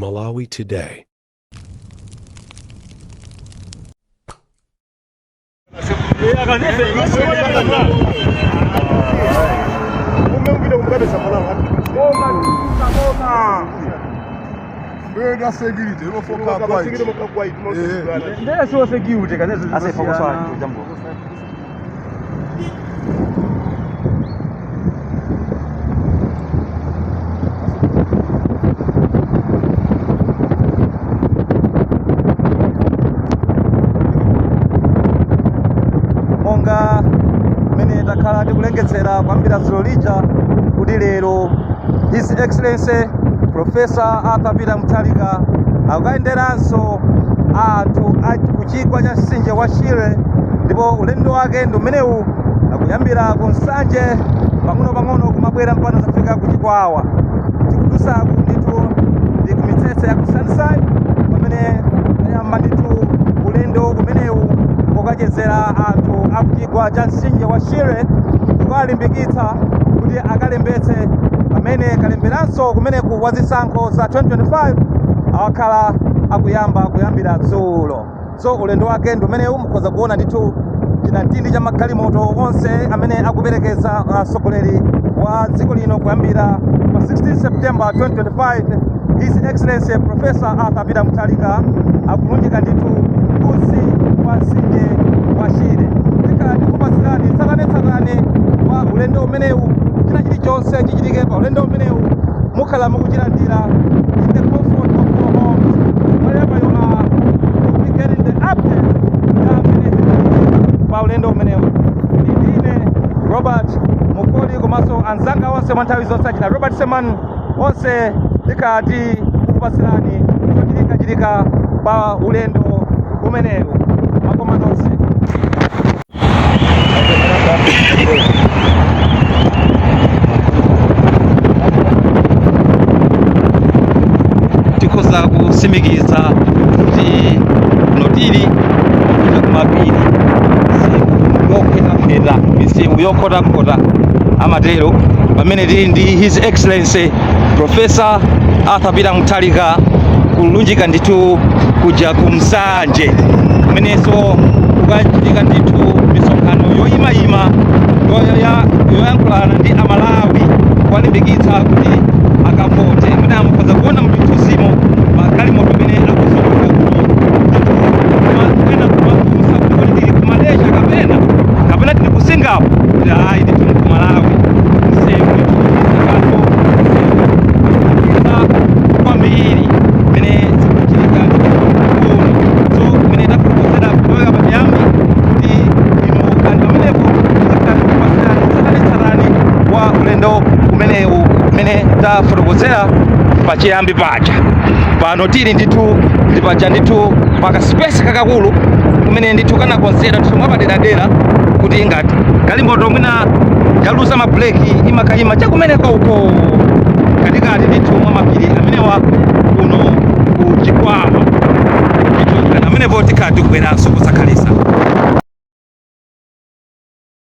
Malawi Today. Monga mmene takhala tikulengezera kuyambira dzulo lija kuti lero His Excellency Professor Arthur Peter Mutharika akukayenderanso anthu a kuchigwa cha mtsinje wa Shire, ndipo ulendo wake ndi umenewu, akuyambira ku Nsanje pang'ono-pang'ono kumabwera mpaka zafika ku Chikwawa. Tikudusaku ndithu ndi ku mitsetse ya ku Sunnyside, pamene ayamba ndithu ulendo umenewu pokachezera anthu a kuchigwa cha mtsinje wa Shire ndikuwalimbikitsa kuti akalembetse, pamene kalemberanso kumeneku wa zisankho za 2025 awakhala akuyamba kuyambira dzulo. So ulendo wake ndi umenewu. Mukhoza kuona ndithu chinamtindi cha magalimoto onse amene akuperekeza atsogoleri wa dziko lino kuyambira pa 16 September 2025. His Excellency Professor Arthur Peter Mutharika akulunjika ndithu kunsi kwa mtsinje wa Shire. Tikhala tikupatsirani tsatanetsatane wa ulendo umenewu. China chilichonse chichitike pa ulendo umenewu mukhala mukuchilandira in the comfort of your homes. Wherever you are, you'll be getting the update ya mmene zikuchitika pa ulendo umenewu. Ndine Robert Mukoli komanso anzanga onse mwa nthawi zonse achina Robert Seman, onse tikhala tikukupatsirani zochitikachitika pa ulendo umenewu. Makoma nonse. Tikhoza kutsimikiza kuti kuno tili kuja kumapiri, misewu yokhwetakhweta, misewu yokhotakhota amatero, pamene tili ndi His Excellency Professor Arthur Peter Mutharika kulunjika ndithu kuja ku Nsanje, kumenenso kukachitika ndithu misonkhano yoyimayima yoyankhulana ndi Amalawi kuwalimbikitsa kuti akavote. Mwina mukhoza kuona mchithunzimo magalimoto amene akuzungulira kuno ndithu. Ena kumafunsa kuti kodi tili ku Malaysia kapena tili ku Singapore? Kuti ayi ndithu, ku Malawi. Msewu ndithu isakato msewu kwambiri mene zikuchitika kuno. So mene tafotokozera kutoka pachiyambi kuti inu kandi pamenepo tikupatsirani tsatanetsatane wa ulendo umenewu umene tafotokozera pachiyambi paja. Pano tili ndithu ndi paja ndithu paka space kakakulu kumene ndithu kanakonzedwa ndithu mwapaderadera kuti ngati galimoto mwina yaluza mabreki imakayima chakumeneko uko.